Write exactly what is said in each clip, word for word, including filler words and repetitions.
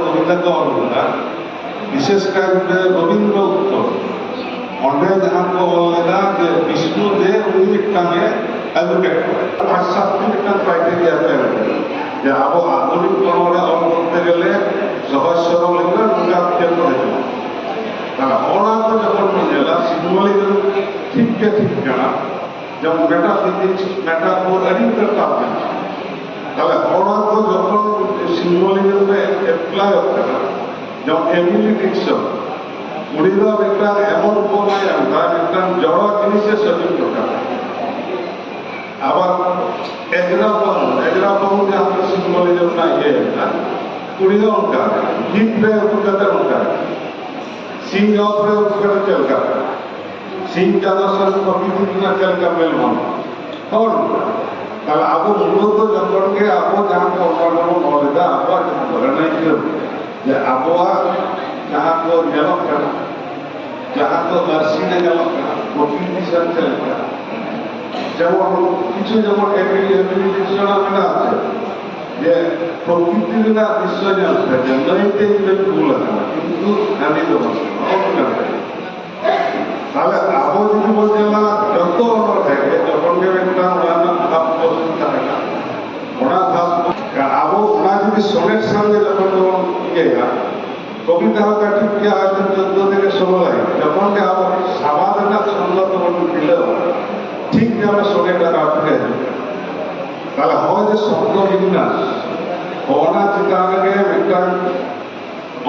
ᱠᱚᱵᱤᱛᱟ ᱠᱚ ᱚᱞ ᱞᱮᱫᱟ, ᱵᱤᱥᱮᱥ ᱠᱟᱭᱛᱮ ᱨᱚᱵᱤᱱᱫᱨᱚ ᱩᱛᱛᱚᱨ᱾ ᱚᱸᱰᱮ ᱡᱟᱦᱟᱸ ᱠᱚ ᱚᱞ ᱞᱮᱫᱟ ᱡᱮ ᱵᱤᱥᱱᱩ ᱫᱮᱵ ᱩᱱᱤ ᱢᱤᱫᱴᱟᱝ ᱮ ᱟᱹᱜᱩ ᱠᱮᱫ ᱠᱚᱣᱟ᱾ ᱯᱟᱸᱪ ᱥᱟᱛ ᱴᱤ ᱢᱤᱫᱴᱟᱝ ᱠᱨᱟᱭᱴᱮᱨᱤᱭᱟ ᱠᱚ ᱮᱢ ᱠᱮᱫᱟ ᱡᱮ ᱟᱵᱚ ᱟᱫᱷᱩᱱᱤᱠ ᱚᱱᱚᱬᱦᱮ ᱚᱞ ᱠᱚᱨᱛᱮ ᱜᱮᱞᱮ ᱥᱚᱦᱚᱡ ᱥᱚᱨᱚᱞ ᱦᱩᱭᱩᱜᱼᱟ, ᱱᱚᱝᱠᱟ ᱪᱮᱫ ᱠᱚ ᱦᱤᱡᱩᱜᱼᱟ᱾ ᱛᱟᱦᱞᱮ ᱚᱱᱟ ᱠᱚ ᱡᱚᱠᱷᱚᱱ ᱵᱚᱱ ᱧᱮᱞᱟ, ᱥᱤᱝᱦᱚᱞᱤ ᱫᱚ ᱴᱷᱤᱠ ᱜᱮ ᱴᱷᱤᱠ ᱠᱟᱱᱟ, ᱡᱮᱢᱚᱱ ᱢᱮᱴᱟᱯᱷᱤᱡᱤᱠᱥ, ᱢᱮᱴᱟᱯᱷᱳᱨ ᱟᱹᱰᱤ ᱩᱛᱟᱹᱨ ᱴᱟᱯ ᱢᱮᱱᱟᱜᱼᱟ᱾ ᱛᱟᱦᱞᱮ ᱦᱚᱲ ᱠᱚ ᱡᱚᱠᱷᱚᱱ ᱥᱤᱝᱦᱚᱞᱤ ᱨᱮ ᱮᱯᱞᱟᱭᱚᱜ ᱠᱟᱱᱟ, ᱡᱮᱢᱚᱱ ᱮᱢᱤᱞᱤ ᱰᱤᱠᱥᱚᱱ, ᱩᱱᱤ ᱫᱚ ᱢᱤᱫᱴᱟᱝ ᱮᱢᱚᱱ ᱩᱯᱚᱢᱟᱭ ᱮᱢ ᱮᱫᱟ, ᱢᱤᱫᱴᱟᱝ ᱡᱚᱲᱚ ᱡᱤᱱᱤᱥᱮ ᱥᱟᱹᱵᱤᱛ ᱠᱟᱫᱟ᱾ ᱟᱵᱟᱨ ᱮᱡᱽᱨᱟ ᱵᱟᱦᱩ, ᱮᱡᱽᱨᱟ ᱵᱟᱦᱩ ᱡᱟᱦᱟᱸ ᱫᱚ ᱥᱤᱝᱦᱚᱞᱤ ᱨᱮᱱᱟᱜ ᱤᱭᱟᱹ ᱢᱮᱱᱟᱜᱼᱟ, ᱩᱱᱤ ᱦᱚᱸ ᱚᱱᱠᱟ, ᱵᱷᱤᱛ ᱨᱮ ᱩᱫᱩᱜ ᱠᱟᱛᱮ ᱚᱱᱠᱟ, ᱥᱤᱝ ᱚᱛ ᱨᱮ ᱩᱫᱩᱜ ᱠᱟᱛᱮ ᱪᱮᱫ ᱞᱮᱠᱟ? ᱥᱤᱧ ᱪᱟᱸᱫᱚ ᱥᱟᱶ ᱯᱨᱚᱠᱨᱤᱛᱤ ᱨᱮᱱᱟᱜ ᱪᱮᱫ ᱞᱮᱠᱟ ᱢᱮᱞ ᱵᱚᱱ? ᱦᱚᱲ᱾ ᱛᱟᱦᱞᱮ ᱟᱵᱚ ᱢᱩᱞᱚᱛᱚ ᱡᱚᱠᱷᱚᱱ ᱜᱮ ᱟᱵᱚ ᱡᱟᱦᱟᱸ ᱠᱚ ᱚᱱᱚᱬᱦᱮ ᱵᱚᱱ ᱚᱞ ᱮᱫᱟ, ᱟᱵᱚᱣᱟᱜ ᱡᱟᱦᱟᱸ ᱫᱷᱚᱨᱚᱱ ᱟᱹᱭᱠᱟᱹᱣ, ᱡᱮ ᱟᱵᱚᱣᱟᱜ ᱡᱟᱦᱟᱸ ᱠᱚ ᱧᱮᱞᱚᱜ ᱠᱟᱱᱟ, ᱡᱟᱦᱟᱸ ᱠᱚ ᱟᱹᱨᱥᱤ ᱨᱮ ᱧᱮᱞᱚᱜ ᱠᱟᱱᱟ, ᱯᱨᱚᱠᱨᱤᱛᱤ ᱥᱮᱫ ᱪᱮᱫ ᱞᱮᱠᱟ? ᱡᱮᱢᱚᱱ ᱠᱤᱪᱷᱩ ᱡᱮᱢᱚᱱ ᱮᱢᱤᱞᱤ, ᱮᱢᱤᱞᱤ ᱰᱤᱠᱥᱚᱱᱟᱜ ᱢᱮᱱᱟᱜᱼᱟ ᱥᱮ, ᱡᱮ ᱯᱨᱚᱠᱨᱤᱛᱤ ᱨᱮᱱᱟᱜ ᱫᱨᱤᱥᱥᱚ ᱧᱮᱞ ᱯᱮ, ᱡᱮ ᱱᱟᱹᱭ ᱛᱮ ᱤᱧ ᱫᱚᱧ ᱵᱩᱞ ᱟᱠᱟᱱᱟ, ᱠᱤᱱᱛᱩ ᱦᱟᱹᱱᱤ ᱫᱚ ᱵᱟᱝ, ᱱᱚᱜᱼᱚ ᱱᱚᱝᱠᱟ᱾ ᱛᱟᱦᱞᱮ ᱟᱵᱚ ᱡᱩᱫᱤ ᱵᱚᱱ ᱧᱮᱞᱟ, ᱡᱚᱛᱚ ᱚᱱᱚᱬᱦᱮ ᱜᱮ ᱡᱚᱠᱷᱚᱱ ᱜᱮ ᱢᱤᱫᱴᱟᱝ ᱚᱱᱟ ᱨᱮᱱᱟᱜ ᱵᱷᱟᱵᱽ ᱯᱚᱥᱚᱱ ᱛᱟᱦᱮᱱᱟ, ᱚᱱᱟ ᱵᱷᱟᱵᱽ ᱟᱵᱚ ᱚᱱᱟ ᱡᱩᱫᱤ ᱥᱚᱱᱮᱴ ᱥᱟᱶ ᱜᱮ ᱡᱚᱠᱷᱚᱱ ᱵᱚᱱ ᱤᱭᱟᱹᱭᱟ, ᱠᱚᱵᱤᱛᱟ ᱦᱚᱸ ᱠᱟᱹᱴᱤᱡ ᱜᱮᱭᱟ, ᱦᱚᱭᱛᱳ ᱪᱳᱫᱽᱫᱳ ᱛᱷᱮᱠᱮ ᱥᱳᱞᱳ ᱞᱟᱭᱤᱱ, ᱡᱚᱠᱷᱚᱱ ᱜᱮ ᱟᱵᱚ ᱥᱟᱵᱟᱫ ᱨᱮᱱᱟᱜ ᱪᱷᱚᱱᱫᱚ ᱛᱮᱵᱚᱱ ᱢᱤᱞᱟᱹᱣᱟ, ᱴᱷᱤᱠ ᱜᱮ ᱟᱵᱚ ᱥᱚᱱᱮᱴ ᱟᱠᱟᱨ ᱛᱮᱜᱮ ᱦᱤᱡᱩᱜ ᱠᱟᱱᱟ᱾ ᱛᱟᱦᱞᱮ ᱦᱚᱸᱜᱼᱚᱭ ᱡᱮ ᱥᱚᱵᱫᱚ ᱵᱤᱱᱱᱟᱥ, ᱚᱱᱟ ᱪᱮᱛᱟᱱ ᱨᱮᱜᱮ ᱢᱤᱫᱴᱟᱝ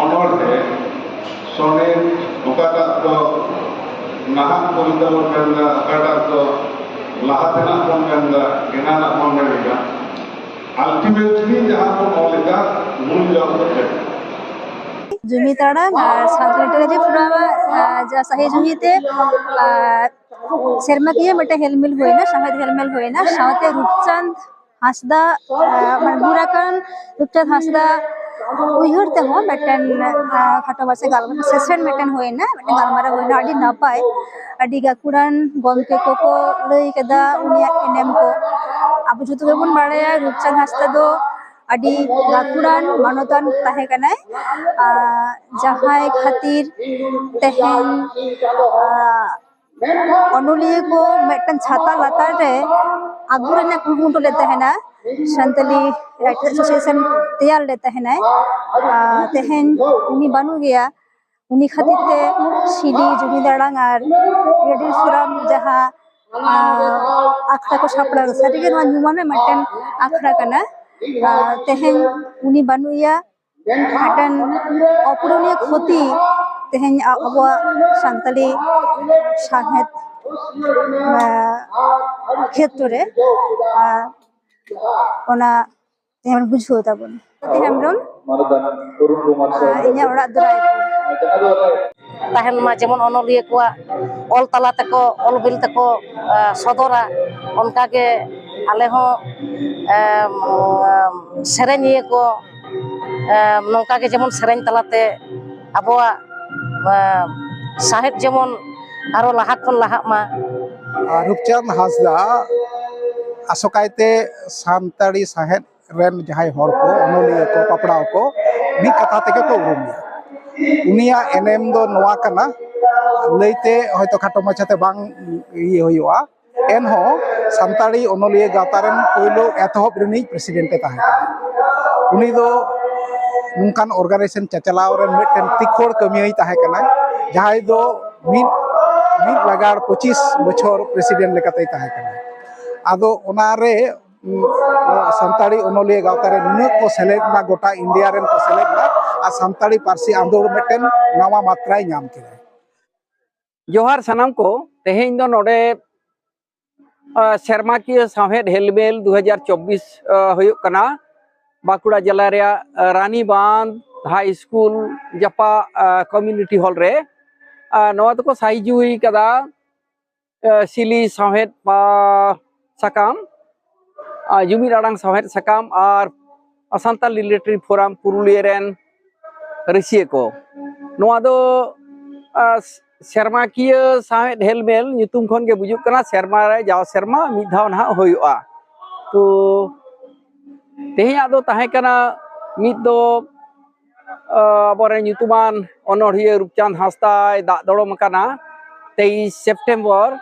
ᱚᱱᱚᱬᱦᱮ, ᱥᱚᱱᱮᱴ, ᱚᱠᱟᱴᱟᱜ ᱫᱚ ᱱᱟᱦᱟᱜ ᱠᱚᱵᱤᱛᱟ ᱵᱚᱱ ᱢᱮᱱᱫᱟ, ᱚᱠᱟᱴᱟᱜ ᱫᱚ ᱞᱟᱦᱟ ᱛᱮᱱᱟᱜ ᱵᱚᱱ ᱢᱮᱱᱫᱟ, ᱮᱱᱟᱱᱟᱜ ᱵᱚᱱ ᱢᱮᱱᱫᱟ, ᱟᱞᱴᱤᱢᱮᱴᱞᱤ ᱡᱟᱦᱟᱸ ᱵᱚᱱ ᱚᱞ ᱮᱫᱟ, ᱢᱩᱞ ᱡᱚᱥ ᱫᱚ ᱪᱮᱫ? ᱡᱩᱢᱤ ᱛᱟᱲᱟᱢ ᱟᱨ ᱥᱟᱶᱛᱟ ᱞᱤᱴᱟᱨᱮᱪᱟᱨ ᱯᱷᱳᱨᱟᱢ ᱟᱜ, ᱟᱨ, ᱡᱟ ᱥᱟᱹᱦᱤ ᱡᱩᱦᱤ ᱛᱮ, ᱟᱨ, ᱥᱮᱨᱢᱟᱠᱤᱭᱟᱹ ᱢᱤᱫᱴᱮᱱ ᱦᱮᱞᱢᱮᱞ ᱦᱩᱭᱱᱟ, ᱥᱟᱶᱦᱮᱫ ᱦᱮᱞᱢᱮᱞ ᱦᱩᱭᱱᱟ, ᱥᱟᱶᱛᱮ ᱨᱩᱯᱪᱟᱸᱫᱽ ᱦᱟᱸᱥᱫᱟ, ᱟᱨ, ᱢᱟᱱᱮ ᱜᱩᱨ ᱟᱠᱟᱱ ᱨᱩᱯᱪᱟᱸᱫᱽ ᱦᱟᱸᱥᱫᱟ ᱩᱭᱦᱟᱹᱨ ᱛᱮᱦᱚᱸ ᱢᱤᱫᱴᱮᱱ, ᱟᱨ, ᱠᱷᱟᱴᱚ ᱢᱟᱪᱷᱟ ᱜᱟᱞᱢᱟᱨᱟᱣ ᱥᱮᱥᱚᱱ ᱢᱤᱫᱴᱮᱱ ᱦᱩᱭᱱᱟ, ᱢᱤᱫᱴᱮᱱ ᱜᱟᱞᱢᱟᱨᱟᱣ ᱦᱩᱭᱱᱟ, ᱟᱹᱰᱤ ᱱᱟᱯᱟᱭ, ᱟᱹᱰᱤ ᱜᱟᱹᱠᱷᱩᱲᱟᱱ ᱜᱚᱢᱠᱮ ᱠᱚᱠᱚ ᱞᱟᱹᱭ ᱠᱮᱫᱟ ᱩᱱᱤᱭᱟᱜ ᱮᱱᱮᱢ ᱠᱚ᱾ ᱟᱵᱚ ᱡᱚᱛᱚ ᱜᱮᱵᱚᱱ ᱵᱟᱲᱟᱭᱟ ᱨᱩᱯᱪᱟᱸᱫᱽ ᱦᱟᱸᱥᱫᱟ ᱫᱚ ᱟᱹᱰᱤ ᱜᱟᱹᱠᱷᱩᱲᱟᱱ ᱢᱟᱱᱚᱛᱟᱱ ᱛᱟᱦᱮᱸ ᱠᱟᱱᱟᱭ, ᱟᱨ ᱡᱟᱦᱟᱸᱭ ᱠᱷᱟᱹᱛᱤᱨ ᱛᱮᱦᱮᱧ, ᱟᱨ ᱚᱱᱚᱞᱤᱭᱟᱹ ᱠᱚ ᱢᱤᱫᱴᱟᱝ ᱪᱷᱟᱛᱟ ᱞᱟᱛᱟᱨ ᱨᱮ ᱟᱹᱜᱩ ᱨᱮᱱᱟᱜ ᱠᱩᱨᱩᱢᱩᱴᱩ ᱞᱮᱫ ᱛᱟᱦᱮᱱᱟ, ᱥᱟᱱᱛᱟᱞᱤ ᱨᱟᱭᱴᱟᱨ ᱮᱥᱳᱥᱤᱭᱮᱥᱚᱱ ᱛᱮᱭᱟᱨ ᱞᱮᱫ ᱛᱟᱦᱮᱱᱟᱭ᱾ ᱟᱨ ᱛᱮᱦᱮᱧ ᱩᱱᱤ ᱵᱟᱹᱱᱩᱜ ᱜᱮᱭᱟ, ᱩᱱᱤ ᱠᱷᱟᱹᱛᱤᱨ ᱛᱮ ᱥᱤᱰᱤ, ᱡᱩᱢᱤᱫ ᱟᱲᱟᱝ ᱟᱨ ᱨᱮᱰᱤᱭᱳ ᱯᱷᱳᱨᱟᱢ ᱡᱟᱦᱟᱸ, ᱟᱨ ᱟᱠᱷᱲᱟ ᱠᱚ ᱥᱟᱯᱲᱟᱣ, ᱥᱟᱹᱨᱤᱜᱮ ᱱᱚᱣᱟ ᱧᱩᱢᱟᱱᱟᱜ ᱢᱤᱫᱴᱮᱱ ᱟᱠᱷᱲᱟ ᱠᱟᱱᱟ᱾ ᱟᱨ ᱛᱮᱦᱮᱧ ᱩᱱᱤ ᱵᱟᱹᱱᱩᱜ ᱮᱭᱟ, ᱢᱤᱫᱴᱮᱱ ᱚᱯᱩᱨᱚᱱᱤᱭᱚ ᱠᱷᱚᱛᱤ ᱛᱮᱦᱮᱧ ᱟᱵᱚᱣᱟᱜ ᱥᱟᱱᱛᱟᱲᱤ ᱥᱟᱶᱦᱮᱫ, ᱟᱨ, ᱠᱷᱮᱛᱨᱚ ᱨᱮ, ᱟᱨ, ᱚᱱᱟ ᱡᱮᱢᱚᱱ ᱵᱩᱡᱷᱟᱹᱣ ᱛᱟᱵᱚᱱ᱾ ᱥᱟᱛᱷᱤ ᱦᱮᱢᱵᱨᱚᱢ, ᱟᱨ, ᱤᱧᱟᱹᱜ ᱚᱲᱟᱜ ᱫᱚ ᱨᱟᱭᱯᱩᱨ᱾ ᱛᱟᱦᱮᱱ ᱢᱟ, ᱡᱮᱢᱚᱱ ᱚᱱᱚᱞᱤᱭᱟᱹ ᱠᱚᱣᱟᱜ ᱚᱞ ᱛᱟᱞᱟ ᱛᱮᱠᱚ, ᱚᱞ ᱵᱤᱞ ᱛᱮᱠᱚ, ᱮ, ᱥᱚᱫᱚᱨᱟ, ᱚᱱᱠᱟᱜᱮ ᱟᱞᱮ ᱦᱚᱸ, ᱮᱢ, ᱥᱮᱨᱮᱧᱤᱭᱟᱹ ᱠᱚ, ᱮᱢ, ᱱᱚᱝᱠᱟᱜᱮ ᱡᱮᱢᱚᱱ ᱥᱮᱨᱮᱧ ᱛᱟᱞᱟᱛᱮ ᱟᱵᱚᱣᱟᱜ, ᱮᱢ, ᱥᱟᱶᱦᱮᱫ ᱡᱮᱢᱚᱱ ᱟᱨᱚ ᱞᱟᱦᱟ ᱠᱷᱚᱱ ᱞᱟᱦᱟᱜ ᱢᱟ᱾ ᱟᱨ ᱨᱩᱯᱪᱟᱸᱫᱽ ᱦᱟᱸᱥᱫᱟ ᱟᱥᱚᱠᱟᱭᱛᱮ ᱥᱟᱱᱛᱟᱲᱤ ᱥᱟᱶᱦᱮᱫ ᱨᱮᱱ ᱡᱟᱦᱟᱸᱭ ᱦᱚᱲ ᱠᱚ, ᱚᱱᱚᱞᱤᱭᱟᱹ ᱠᱚ, ᱯᱟᱯᱲᱟᱣ ᱠᱚ, ᱢᱤᱫ ᱠᱟᱛᱷᱟ ᱛᱮᱜᱮ ᱠᱚ ᱩᱨᱩᱢᱮᱭᱟ᱾ ᱩᱱᱤᱭᱟᱜ ᱮᱱᱮᱢ ᱫᱚ ᱱᱚᱣᱟ ᱠᱟᱱᱟ, ᱞᱟᱹᱭᱛᱮ ᱦᱚᱭᱛᱳ ᱠᱷᱟᱴᱚ ᱢᱟᱪᱷᱟᱛᱮ ᱵᱟᱝ ᱤᱭᱟᱹ ᱦᱩᱭᱩᱜᱼᱟ, ᱮᱱᱦᱚᱸ ᱥᱟᱱᱛᱟᱲᱤ ᱚᱱᱚᱞᱤᱭᱟᱹ ᱜᱟᱶᱛᱟ ᱨᱮᱱ ᱯᱳᱭᱞᱳ ᱮᱛᱚᱦᱚᱵ ᱨᱤᱱᱤᱡ ᱯᱨᱮᱥᱤᱰᱮᱱᱴ ᱮ ᱛᱟᱦᱮᱸ ᱠᱟᱱᱟ᱾ ᱩᱱᱤ ᱫᱚ ᱱᱚᱝᱠᱟᱱ ᱚᱨᱜᱟᱱᱟᱭᱡᱮᱥᱚᱱ ᱪᱟᱪᱟᱞᱟᱣ ᱨᱮᱱ ᱢᱤᱫᱴᱮᱱ ᱛᱤᱠᱷᱚᱲ ᱠᱟᱹᱢᱤᱭᱟᱹᱭ ᱛᱟᱦᱮᱸ ᱠᱟᱱᱟ, ᱡᱟᱦᱟᱸᱭ ᱫᱚ ᱢᱤᱫ, ᱢᱤᱫ ᱞᱟᱜᱟᱲ ᱯᱚᱸᱪᱤᱥ ᱵᱚᱪᱷᱚᱨ ᱯᱨᱮᱥᱤᱰᱮᱱᱴ ᱞᱮᱠᱟᱛᱮᱭ ᱛᱟᱦᱮᱸ ᱠᱟᱱᱟ᱾ ᱟᱫᱚ ᱚᱱᱟᱨᱮ, ᱩᱸ, ᱥᱟᱱᱛᱟᱲᱤ ᱚᱱᱚᱞᱤᱭᱟᱹ ᱜᱟᱶᱛᱟ ᱨᱮ ᱱᱩᱱᱟᱹᱜ ᱠᱚ ᱥᱮᱞᱮᱫ ᱮᱱᱟ, ᱜᱚᱴᱟ ᱤᱱᱰᱤᱭᱟ ᱨᱮᱱ ᱠᱚ ᱥᱮᱞᱮᱫ ᱮᱱᱟ, ᱟᱨ ᱥᱟᱱᱛᱟᱲᱤ ᱯᱟᱹᱨᱥᱤ ᱟᱸᱫᱳᱲ ᱢᱤᱫᱴᱮᱱ ᱱᱟᱣᱟ ᱢᱟᱛᱨᱟᱭ ᱧᱟᱢ ᱠᱮᱫᱟ᱾ ᱡᱚᱦᱟᱨ ᱥᱟᱱᱟᱢ ᱠᱚ, ᱛᱮᱦᱮᱧ ᱫᱚ ᱱᱚᱰᱮ, ᱟ, ᱥᱮᱨᱢᱟᱠᱤᱭᱟᱹ ᱥᱟᱶᱦᱮᱫ ᱦᱮᱞᱢᱮᱞ ᱫᱩ ᱦᱟᱡᱟᱨ ᱪᱚᱵᱵᱤᱥ, ᱟ, ᱦᱩᱭᱩᱜ ᱠᱟᱱᱟ᱾ ᱵᱟᱸᱠᱩᱲᱟ ᱡᱮᱞᱟ ᱨᱮᱭᱟᱜ, ᱟ, ᱨᱟᱱᱤᱵᱟᱸᱫᱷ ᱦᱟᱭ ᱥᱠᱩᱞ ᱡᱟᱯᱟ, ᱟ, ᱠᱚᱢᱭᱩᱱᱤᱴᱤ ᱦᱚᱞ ᱨᱮ, ᱟ, ᱱᱚᱣᱟ ᱫᱚᱠᱚ ᱥᱟᱭ ᱡᱩᱦᱤ ᱠᱟᱫᱟ, ᱟ, ᱥᱤᱞᱤ ᱥᱟᱶᱦᱮᱫ ᱯᱟ-, ᱥᱟᱠᱟᱢ, ᱟ, ᱡᱩᱢᱤᱫ ᱟᱲᱟᱝ ᱥᱟᱶᱦᱮᱫ ᱥᱟᱠᱟᱢ ᱟᱨ ᱥᱟᱱᱛᱟᱲ ᱞᱤᱴᱟᱨᱮᱴᱟᱨᱤ ᱯᱷᱳᱨᱟᱢ ᱯᱩᱨᱩᱞᱤᱭᱟᱹ ᱨᱮᱱ ᱨᱟᱹᱥᱤᱭᱟᱹ ᱠᱚ᱾ ᱱᱚᱣᱟ ᱫᱚ, ᱟ, ᱥᱮᱨᱢᱟᱠᱤᱭᱟᱹ ᱥᱟᱶᱦᱮᱫ ᱦᱮᱞᱢᱮᱞ ᱧᱩᱛᱩᱢ ᱠᱷᱚᱱ ᱜᱮ ᱵᱩᱡᱩᱜ ᱠᱟᱱᱟ, ᱥᱮᱨᱢᱟ ᱨᱮ ᱡᱟᱣ ᱥᱮᱨᱢᱟ ᱢᱤᱫ ᱫᱷᱟᱣ ᱱᱟᱦᱟᱜ ᱦᱩᱭᱩᱜᱼᱟ᱾ ᱛᱚ, ᱛᱮᱦᱮᱧᱟᱜ ᱫᱚ ᱛᱟᱦᱮᱸ ᱠᱟᱱᱟ, ᱢᱤᱫ ᱫᱚ ᱟᱵᱚᱨᱮᱱ ᱧᱩᱛᱩᱢᱟᱱ ᱚᱱᱚᱲᱦᱤᱭᱟᱹ ᱨᱩᱯᱪᱟᱸᱫᱽ ᱦᱟᱸᱥᱫᱟᱭ ᱫᱟᱜ ᱫᱚᱲᱚᱢ ᱟᱠᱟᱱᱟ ᱛᱮᱭᱤᱥ ᱥᱮᱯᱴᱮᱢᱵᱚᱨ᱾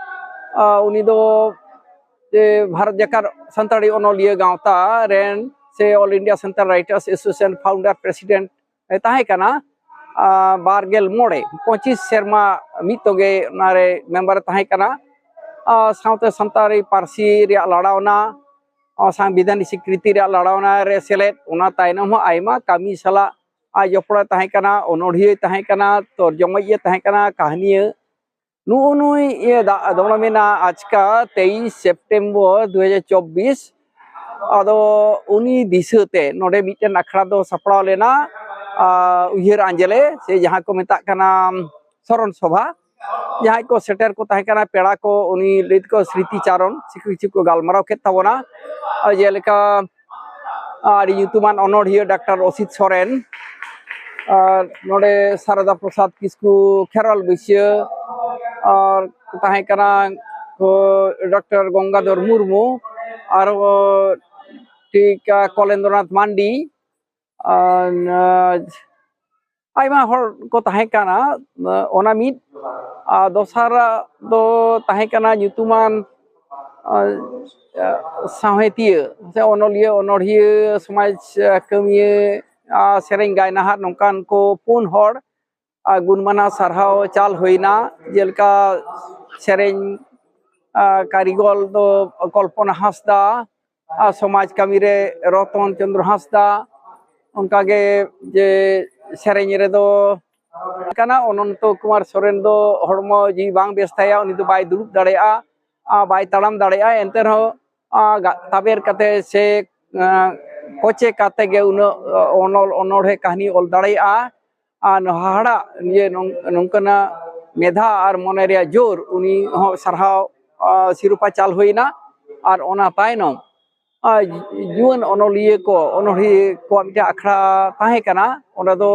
ᱩᱱᱤ ᱫᱚ ᱵᱷᱟᱨᱚᱛ ᱡᱟᱠᱟᱛ ᱥᱟᱱᱛᱟᱲᱤ ᱚᱱᱚᱞᱤᱭᱟᱹ ᱜᱟᱶᱛᱟ ᱨᱮᱱ ᱥᱮ All India Santal Writers Association founder president ᱮ ᱛᱟᱦᱮᱸ ᱠᱟᱱᱟ᱾ ᱵᱟᱨ ᱜᱮᱞ ᱢᱚᱬᱮ, ᱯᱚᱸᱪᱤᱥ ᱥᱮᱨᱢᱟ ᱢᱤᱫ ᱛᱚᱜᱮ ᱚᱱᱟᱨᱮ ᱢᱮᱢᱵᱟᱨ ᱮ ᱛᱟᱦᱮᱸ ᱠᱟᱱᱟ᱾ ᱥᱟᱶᱛᱮ ᱥᱟᱱᱛᱟᱲᱤ ᱯᱟᱹᱨᱥᱤ ᱨᱮᱭᱟᱜ ᱞᱟᱲᱟᱣᱱᱟ, ᱥᱟᱝᱵᱤᱫᱷᱟᱱᱤᱠ ᱥᱤᱠᱨᱤᱛᱤ ᱨᱮᱭᱟᱜ ᱞᱟᱲᱟᱣᱱᱟ ᱨᱮ ᱥᱮᱞᱮᱫ, ᱚᱱᱟ ᱛᱟᱭᱱᱚᱢ ᱦᱚᱸ ᱟᱭᱢᱟ ᱠᱟᱹᱢᱤ ᱥᱟᱞᱟᱜ ᱟᱡ ᱡᱚᱯᱲᱟᱣ ᱛᱟᱦᱮᱸ ᱠᱟᱱᱟ, ᱚᱱᱚᱲᱦᱤᱭᱟᱹᱭ ᱛᱟᱦᱮᱸ ᱠᱟᱱᱟ, ᱛᱚᱨᱡᱚᱢᱟᱭᱤᱡ ᱮ ᱛᱟᱦᱮᱸ ᱠᱟᱱᱟ, ᱠᱟᱹᱦᱱᱤᱭᱟᱹ᱾ ᱱᱩᱜᱼᱩ ᱱᱩᱭ ᱤᱭᱟᱹ ᱫᱟᱜ ᱫᱚᱲᱚᱢᱮᱱᱟ ᱟᱪᱠᱟ ᱛᱮᱭᱤᱥ ᱥᱮᱯᱴᱮᱢᱵᱚᱨ ᱫᱩ ᱦᱟᱡᱟᱨ ᱪᱚᱵᱵᱤᱥ᱾ ᱟᱫᱚ ᱩᱱᱤ ᱫᱤᱥᱟᱹᱛᱮ ᱱᱚᱰᱮ ᱢᱤᱫᱴᱮᱱ ᱟᱠᱷᱲᱟ ᱫᱚ ᱥᱟᱯᱲᱟᱣ ᱞᱮᱱᱟ, ᱩᱭᱦᱟᱹᱨ ᱟᱸᱡᱞᱮ ᱥᱮ ᱡᱟᱦᱟᱸ ᱠᱚ ᱢᱮᱛᱟᱜ ᱠᱟᱱᱟ ᱥᱚᱨᱚᱱ ᱥᱚᱵᱷᱟ᱾ ᱡᱟᱦᱟᱸᱭ ᱠᱚ ᱥᱮᱴᱮᱨ ᱠᱚ ᱛᱟᱦᱮᱸ ᱠᱟᱱᱟ, ᱯᱮᱲᱟ ᱠᱚ, ᱩᱱᱤ ᱞᱟᱹᱭ ᱛᱮᱠᱚ ᱥᱨᱤᱛᱤ ᱪᱟᱨᱚᱱ ᱥᱮ ᱠᱤᱪᱷᱩ ᱠᱚ ᱜᱟᱞᱢᱟᱨᱟᱣ ᱠᱮᱫ ᱛᱟᱵᱚᱱᱟ᱾ ᱡᱮᱞᱮᱠᱟ ᱟᱹᱰᱤ ᱧᱩᱛᱩᱢᱟᱱ ᱚᱱᱚᱲᱦᱤᱭᱟᱹ ᱰᱟᱠᱛᱟᱨ ᱚᱥᱤᱛ ᱥᱚᱨᱮᱱ, ᱟᱨ ᱱᱚᱰᱮ ᱥᱟᱨᱚᱫᱟ ᱯᱨᱚᱥᱟᱫᱽ ᱠᱤᱥᱠᱩ, ᱠᱷᱮᱨᱣᱟᱞ ᱵᱟᱹᱭᱥᱭᱟᱹ, ᱟᱨ ᱛᱟᱦᱮᱸ ᱠᱟᱱᱟ ᱠᱚ ᱰᱟᱠᱛᱟᱨ ᱜᱚᱝᱜᱟᱫᱷᱚᱨ ᱢᱩᱨᱢᱩ, ᱟᱨ ᱴᱷᱤᱠ ᱠᱚᱞᱮᱱᱫᱨᱚᱱᱟᱛᱷ ᱢᱟᱱᱰᱤ, ᱟᱨ ᱟᱭᱢᱟ ᱦᱚᱲ ᱠᱚ ᱛᱟᱦᱮᱸ ᱠᱟᱱᱟ᱾ ᱚᱱᱟ ᱢᱤᱫ, ᱟᱨ ᱫᱚᱥᱟᱨᱟᱜ ᱫᱚ ᱛᱟᱦᱮᱸ ᱠᱟᱱᱟ ᱧᱩᱛᱩᱢᱟᱱ ᱥᱟᱶᱦᱮᱫᱤᱭᱟᱹ ᱥᱮ ᱚᱱᱚᱞᱤᱭᱟᱹ, ᱚᱱᱚᱲᱦᱤᱭᱟᱹ, ᱥᱚᱢᱟᱡᱽ ᱠᱟᱹᱢᱤᱭᱟᱹ, ᱥᱮᱨᱮᱧ ᱜᱟᱭᱱᱟᱦᱟᱨ, ᱱᱚᱝᱠᱟᱱ ᱠᱚ ᱯᱩᱱ ᱦᱚᱲ ᱜᱩᱱᱢᱟᱱᱟᱣ ᱥᱟᱨᱦᱟᱣ ᱪᱟᱞ ᱦᱩᱭᱱᱟ᱾ ᱡᱮᱞᱮᱠᱟ ᱥᱮᱨᱮᱧ ᱠᱟᱹᱨᱤᱜᱚᱞ ᱫᱚ ᱠᱚᱞᱯᱚᱱᱟ ᱦᱟᱸᱥᱫᱟ, ᱟᱨ ᱥᱚᱢᱟᱡᱽ ᱠᱟᱹᱢᱤ ᱨᱮ ᱨᱚᱛᱚᱱ ᱪᱚᱸᱫᱽᱨᱚ ᱦᱟᱸᱥᱫᱟ, ᱚᱱᱠᱟᱜᱮ ᱡᱮ ᱥᱮᱨᱮᱧ ᱨᱮᱫᱚ ᱠᱟᱱᱟ ᱚᱱᱚᱱᱛᱚ ᱠᱩᱢᱟᱨ ᱥᱚᱨᱮᱱ ᱫᱚ ᱦᱚᱲᱢᱚ ᱡᱤᱣᱤ ᱵᱟᱝ ᱵᱮᱥ ᱛᱟᱭᱟ, ᱩᱱᱤ ᱫᱚ ᱵᱟᱭ ᱫᱩᱲᱩᱵ ᱫᱟᱲᱮᱭᱟᱜᱼᱟ, ᱟᱨ ᱵᱟᱭ ᱛᱟᱲᱟᱢ ᱫᱟᱲᱮᱭᱟᱜᱼᱟ᱾ ᱮᱱᱛᱮ ᱨᱮᱦᱚᱸ ᱟᱨ ᱜᱟ- ᱛᱟᱵᱮᱨ ᱠᱟᱛᱮ ᱥᱮ ᱟᱸ, ᱠᱚᱪᱮ ᱠᱟᱛᱮ ᱜᱮ ᱩᱱᱟᱹᱜ ᱚᱱᱚᱞ, ᱚᱱᱚᱬᱦᱮ, ᱠᱟᱹᱦᱱᱤ ᱚᱞ ᱫᱟᱲᱮᱭᱟᱜᱼᱟ᱾ ᱟᱨ ᱦᱟᱦᱟᱲᱟᱜ ᱤᱭᱟᱹ ᱱᱚᱝ- ᱱᱚᱝᱠᱟᱱᱟᱜ ᱢᱮᱫᱷᱟ ᱟᱨ ᱢᱚᱱᱮ ᱨᱮᱭᱟᱜ ᱡᱳᱨ, ᱩᱱᱤ ᱦᱚᱸ ᱥᱟᱨᱦᱟᱣ ᱟᱸ, ᱥᱤᱨᱳᱯᱟ ᱪᱟᱞ ᱦᱩᱭᱱᱟ᱾ ᱟᱨ ᱚᱱᱟ ᱛᱟᱭᱱᱚᱢ ᱟᱸ, ᱡᱩᱣᱟᱹᱱ ᱚᱱᱚᱞᱤᱭᱟᱹ ᱠᱚ, ᱚᱱᱚᱬᱦᱤᱭᱟᱹ ᱠᱚᱣᱟᱜ ᱢᱤᱫᱴᱮᱱ ᱟᱠᱷᱲᱟ ᱛᱟᱦᱮᱸ ᱠᱟᱱᱟ᱾ ᱚᱸᱰᱮ ᱫᱚ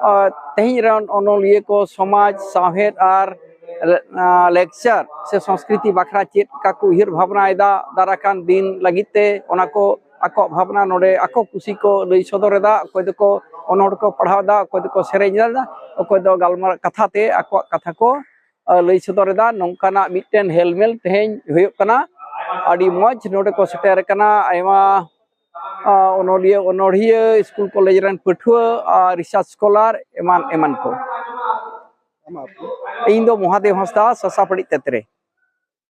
ᱟᱸ, ᱛᱮᱦᱮᱧ ᱨᱮᱱ ᱚᱱᱚᱞᱤᱭᱟᱹ ᱠᱚ ᱥᱚᱢᱟᱡᱽ, ᱥᱟᱶᱦᱮᱫ ᱟᱨ ᱟᱸ, ᱞᱮᱠᱪᱟᱨ ᱥᱮ ᱥᱚᱝᱥᱠᱨᱤᱛᱤ ᱵᱟᱠᱷᱨᱟ ᱪᱮᱫ ᱞᱮᱠᱟ ᱠᱚ ᱩᱭᱦᱟᱹᱨ ᱵᱷᱟᱵᱽᱱᱟᱭᱮᱫᱟ ᱫᱟᱨᱟᱭ ᱠᱟᱱ ᱫᱤᱱ ᱞᱟᱹᱜᱤᱫ ᱛᱮ, ᱚᱱᱟ ᱠᱚ ᱟᱠᱚᱣᱟᱜ ᱵᱷᱟᱵᱽᱱᱟ ᱱᱚᱰᱮ ᱟᱠᱚ ᱠᱩᱥᱤ ᱠᱚ ᱞᱟᱹᱭ ᱥᱚᱫᱚᱨ ᱮᱫᱟ᱾ ᱚᱠᱚᱭ ᱫᱚᱠᱚ ᱚᱱᱚᱬ ᱠᱚ ᱯᱟᱲᱦᱟᱣ ᱮᱫᱟ, ᱚᱠᱚᱭ ᱫᱚᱠᱚ ᱥᱮᱨᱮᱧ ᱮᱫᱟ, ᱚᱠᱚᱭ ᱫᱚ ᱜᱟᱞᱢᱟᱨᱟᱣ ᱠᱟᱛᱷᱟ ᱛᱮ ᱟᱠᱚᱣᱟᱜ ᱠᱟᱛᱷᱟ ᱠᱚ ᱞᱟᱹᱭ ᱥᱚᱫᱚᱨ ᱮᱫᱟ᱾ ᱱᱚᱝᱠᱟᱱᱟᱜ ᱢᱤᱫᱴᱮᱱ ᱦᱮᱞᱢᱮᱞ ᱛᱮᱦᱮᱧ ᱦᱩᱭᱩᱜ ᱠᱟᱱᱟ᱾ ᱟᱹᱰᱤ ᱢᱚᱡᱽ ᱱᱚᱰᱮ ᱠᱚ ᱥᱮᱴᱮᱨ ᱟᱠᱟᱱᱟ ᱟᱭᱢᱟ ᱚᱱᱚᱞᱤᱭᱟᱹ, ᱚᱱᱚᱲᱦᱤᱭᱟᱹ, ᱥᱠᱩᱞ ᱠᱚᱞᱮᱡᱽ ᱨᱮᱱ ᱯᱟᱹᱴᱷᱩᱣᱟᱹ ᱟᱨ ᱨᱤᱥᱟᱨᱪ ᱥᱠᱚᱞᱟᱨ ᱮᱢᱟᱱ ᱮᱢᱟᱱ ᱠᱚ᱾ ᱤᱧ ᱫᱚ ᱢᱚᱦᱟᱫᱮᱵ ᱦᱟᱸᱥᱫᱟ, ᱥᱟᱥᱟᱯᱟᱹᱲᱤ ᱛᱮᱛᱨᱮ᱾